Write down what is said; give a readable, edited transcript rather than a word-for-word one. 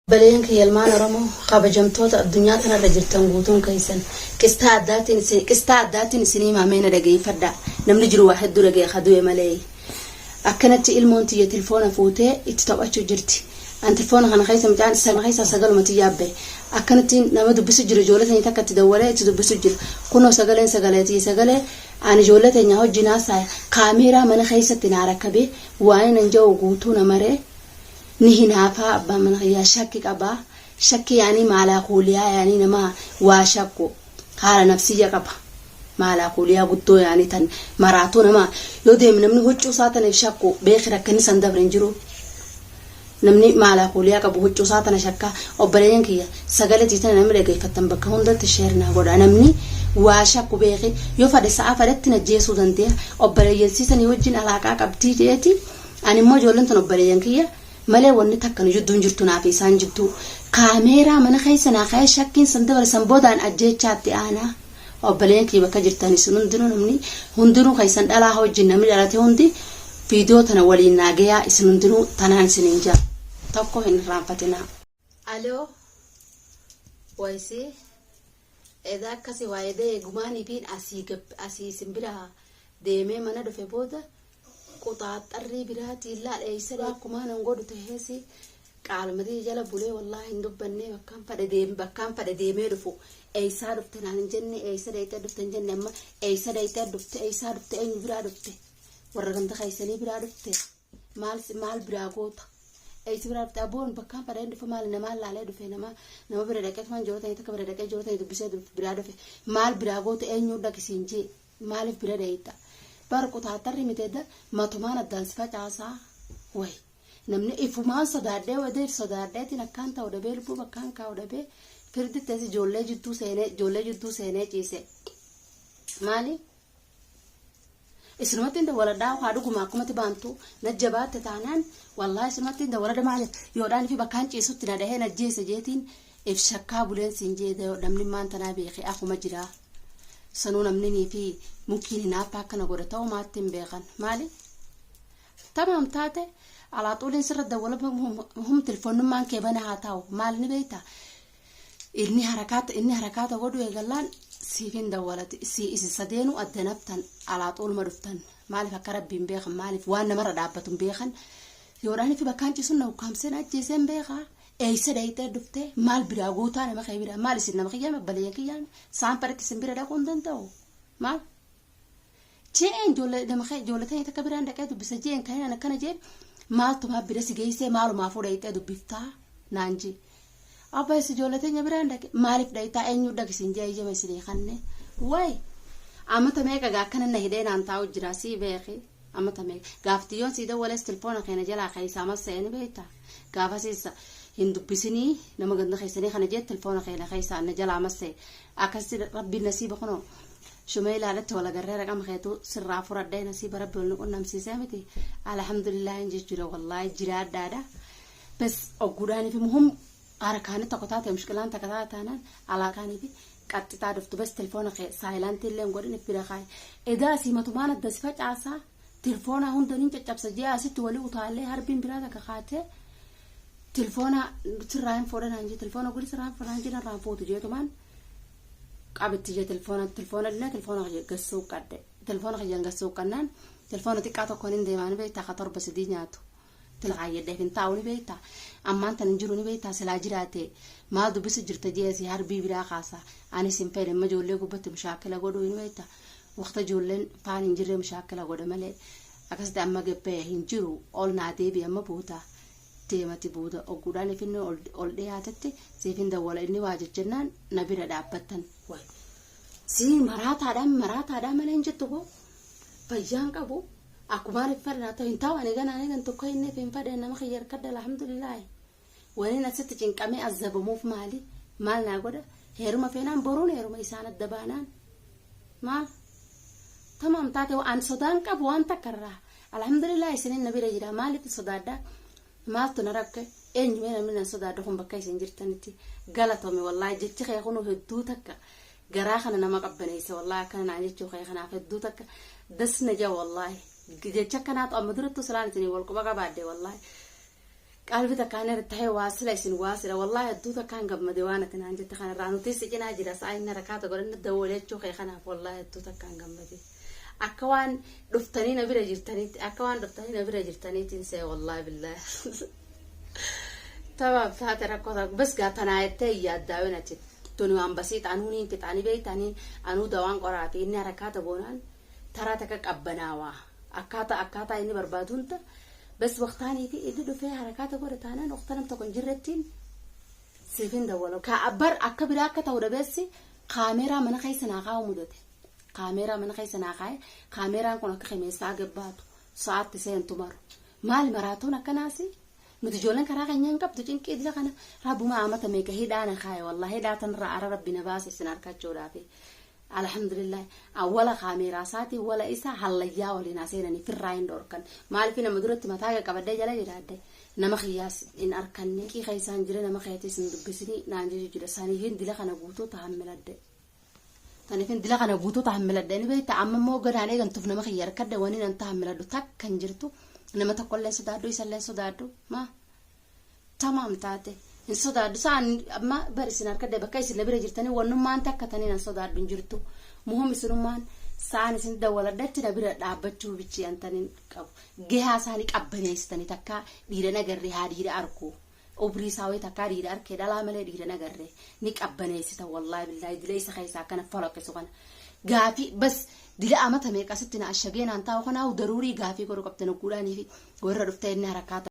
Obboleeyyan kiyya ilmaan Oromoo kabajamtoota addunyaa tanarra jirtan guutuun keessan qistaa addaatiin isin qistaa addaatiin isinii himaa mee na dhageeffadhaa namni jiru waa hedduu dhagaya ka du'e malee akkanatti ilmoon tiyya tilfoona fuutee itti taphachuu jirti an tilfoona kana keessa mucaan sana keessaa sagaluma tiyyaa bahe akkanatti nama dubbisu jira ijoollee teenya takka itti dawwalee itti dubbisu jira kunoo sagaleen sagalee tiyya sagalee an ijoollee teenya wajjin haasaya kaameeraa mana keessatti naa rakkabee waan nan ja'u guutuu na maree Ni hinaafaa abbaan mana kiyyaa shakki qaba shakki yaanii maalaakuuliyaa yaanii nama waa shakku haala nafsiyya qaba maalaakuuliyaa guddoo yaanii tan maraatuu nama yoo deeme namni huccuu isaa taniif shakku beeki rakkinni san dabre hin jiru namni maalaakuuliyaa qabu huccuu isaa tana shakka obboleeyyan kiyya sagalee tiyya tana namni dhageeffattan bakka hundatti sheer naa godha namni waa shakku beeki yoo fadhe sa'a fadhetti na jeesuu dande'a obboleeyyan sii sanii wajjin alaaqaa qabdii jeeti Ani immoo ijoolleen tun obboleeyyan kiyya malee wanni takka nu jidduu hin jirtu naa fi isaan jidduu. Kaameeraa mana keessa naa kaa'ee shakkiin san dabale san boodaan ajjeechaatti aanaa. Obboleeyyan kiyya bakka jirtan isin hundinuu namni hundinuu keessan dhalaa wajjin namni dhalate hundi viidiyoo tana waliin naa gayaa isin hundinuu tanaan isiniin jaa. Tokko hin irraanfatinaa. Aloo wayisii edaa akkasi waa edee eegumaaniifiin asii gab asii isin biraa deemee mana dhufe booda Quxaaxxarrii biraatiin laal eeysa akkumaa nan godhu taheesi qaalma tiyya jala bulee wallaahi hin dubbannee bakkaan fadhe deem bakkaan fadhe deemee dhufu eeysaa dhufte naan hin jenne eeysa dheeyxee dhufte hin jenne amma eeysa dheeyxee dhufte eeysaa dhufte eenyu biraa dhufte warra ganda keeysanii biraa dhufte maal maal biraa goota eeysa biraa dhufte aboon bakkaan fadhee dhufe maal namaan laalee dhufe nama nama bira dhaqee tumaan jootanii takka bira dhaqee jootanii dubbisee biraa dhufe maal biraa goota eenyuu dhaqisiin jee Maalif bira dhayxa bar qutaattarri miti eda matumaan addaan si facaasaa way namni ifumaan sodaadhee wada if sodaadheetiin akkaan ta'u dhabee lubbuu bakkaan kaa'u dhabee firditti as ijoollee jidduu seenee ijoollee jidduu seenee ciise maali isinumatti hin dawwaladhaa haa dhuguma akkumatti baantu na jabaatte taanaan wallaahi isinumatti hin dawwaladha maaliif yoodhaan fi bakkaan ciisutti na dhahee na jeese jeetiin if shakkaa buleen siin jee namni maan tanaa beekee akuma jiraa. Sanuu namninii fi mukkiin hinaaffaa akkana godha ta'uu maatti hin beekan. Maali? Tamaam taate alaaxuuliin sirra dawwala hum tilfoonnummaan kee bana haa taa'u. Maal ni beektaa? Inni harakaata inni harakaata godhu eegallaan siif hin dawwalati. Si isin sadeenuu adda naftan alaaxuuluma dhuftan. Maaliif akka rabbiin beekan maaliif waan namarra dhaabbatu hin beekan. Yoodhaan fi bakkaan ciisuun na ukkaamsee na ajjeesee hin beekaa. Eeysa dhayxee dhufte maal biraa gootaa nama kee biraa maal isin nama kiyyaame obboleeyyan kiyyaame saan fadhetti isin bira dhaquu hin danda'u maal jeen ijoollee nama kee ijoollee tanya takka biraan dhaqee dubbisa jeen kan inni akkana jeen maaltumaa bira si geessee maalumaa fuudha dhayxee dubbiftaa naan jee abba isi ijoollee tanya biraan dhaqe maaliif dhayxaa eenyu dhaqi isin jee eeyyama isinii kanne wayi amata meeqa gaa akkana na hidhee naan taa'u jira sii beeki. Amata meeqa gaafti yoon sii dawwales tilfoona keena jalaa keessaa massa'e ni beekta gaafasiis hin dubbisinii nama ganda keessanii kana jee tilfoona keena keessaa na jalaa massa'e akkasitti rabbiin nasiiba kunoo shumeeylaadhatti wal agarree raqama keetu sirraa furadhee nasiiba rabbi wal nu qunnamsiisee miti alhamdulillah hin jijjiira wallaahi jiraadhaadha bes ogguudhaanii fi muhum harkaanii tokko taate mushkilaan takka taate taanaan alaakaanii fi qaxxitaa dhuftu bas telefoona kee saayilaantii illee hin godhin if bira kaayi edaa asii matumaan adda si facaasaa telefoonaa hunda nin caccabsa jee asitti walii utaalee harbiin biraa takka kaatee telefoona sirraa hin fuudhan jee telefoona guri sirraa hin fuudhan jee narraa hin fuutu jeetumaan qabitti jee telefoona telefoona illee telefoona kiyya gassuu qadde telefoona kiyyaan gassuu qannaan telefoona xiqqaa tokkoon hin deemaa ni beektaa ka torba sidii nyaatu Tilkaayyadheef hin taa'u ni beektaa? Ammaan tan hin jiru ni beektaa? Silaa jiraate maal dubbisu jirta jee asii harbii biraa kaasa. Anis hin fedhe amma ijoollee gubbatti mushaakila godhuu hin beektaa? Waqta ijoolleen faan hin jirre mushaakila godhe malee akkasitti amma gabbee hin jiru ol naa deebi amma buuta deemati buuta ogguudhaan ifinni ol dhiyaatetti siif hin dawwala inni waa jejjennaan na bira dhaabbattan. Way sii maraataadhaan maraataadhaan malee hin jettu koo fayyaan qabu. Akkumaan hin fadhe naa ta'u hin ta'u ani ganaa ani gan tokko hin hin fadhe nama kiyya harkadha alhamdulillaahi. Waniin asitti cinqamee azzabamuuf maali? Maal naa godha? Heeruma feenaan boruun heeruma isaan adda baanaan. Maal? Tamaam taate an sodaan qabu waan takka irraa. Alhamdulillah isinin na bira jira maaliif sodaadha? Maaltu na rakke? Eenyumee namni nan sodaadhu kun bakka isin jirtanitti galatoomi wallaahi jechi kee kunuu hedduu takka garaa kana nama qabbaneessa wallaahi akkana naan jechuu kee kanaaf hedduu takka das na ja'a wallaahi jecha akkanaatu amma durattuu silaan isinii wal quba qabaadhe wallaahi. Qalbi takkaan irra ta'e waa sila isin waa sila wallaahi hedduu takkaan gammade waan ati naan jette kanarraa nuti si cinaa jira sa'a inni harakaata godhanna dawwalechuu kee kanaaf wallaahi hedduu takkaan gammade. Akka waan dhuftanii na bira jirtaniitti akka waan dhuftanii na bira jirtaniitiin see wallaahi billaahi. Tabaaf taate rakkoo ta'a bas gaa tanaa jettee yaaddaawin achi tuni waan basiixa anuu niin fixaanii beektanii anuu dawaan qoraa fi inni harakaata goonaan taraa takka qabbanaawaa akkaataa akkaataa inni barbaadu hunda bas waqtaanii fi inni dhufee harakaata godhe taanaan waqta nam tokko hin jirrettiin siif hin dawwalu. Ka bar akka biraa akka ta'u dhabeessi kaameeraa mana keessa naa kaa'u mudate. Kaameeraa mana keessa naa kaa'e kaameeraan kun akka kemeessaa gabbaatu sa'aatti seentu maru. Maali maraatuun akkanaasi? Nuti ijoolleen karaa keenya hin qabdu cinqii dila kana rabbuma amata meeqa hidhaa na kaa'e wallahi hidhaa tanarraa ara rabbi na baase isin harkachuudhaafi. Alhamdulillah wala kaameeraa isaatii wala isa hallayyaa waliin haa seenanii firraa hin dhorkan. Maaliif nama duratti mataa qaqqabadhee jala jiraadde nama kiyyaas hin arkanne qiiqa isaan jira nama keetis hin dubbisinii naan jechu jira saniifin dila kana guutuu tahammiladhe. Taniifin dila kana guutuu tahammiladhe ni beekta amma immoo gadaan eegantuuf nama kiyya harkadhe wani nan tahammiladhu takka hin jirtu nama tokkollee sodaadhu isallee sodaadhu maa tamaam taate hin sodaadhu sa'an amma bari isin harkadhe bakka isin na bira jirtanii wannummaan takka tanii nan sodaadhu hin jirtu muhum isinummaan sa'an isin dawwaladhetti na bira dhaabbachuu bichi antaniin qabu gahaa isaanii qabbaneessitanii takka dhiira nagarree haa dhiira arku ubrii isaa wayii takkaa dhiira arkee dhalaa malee dhiira nagarree ni qabbaneessita wallaahi billaahi dila isa keessaa akkana folokkisu kana gaafii bas dila amata meeqa asitti na ashagee naan taa'u kanaahu daruurii gaafii godhu qabte nagguudhaanii fi warra dhuftee inni harakaata.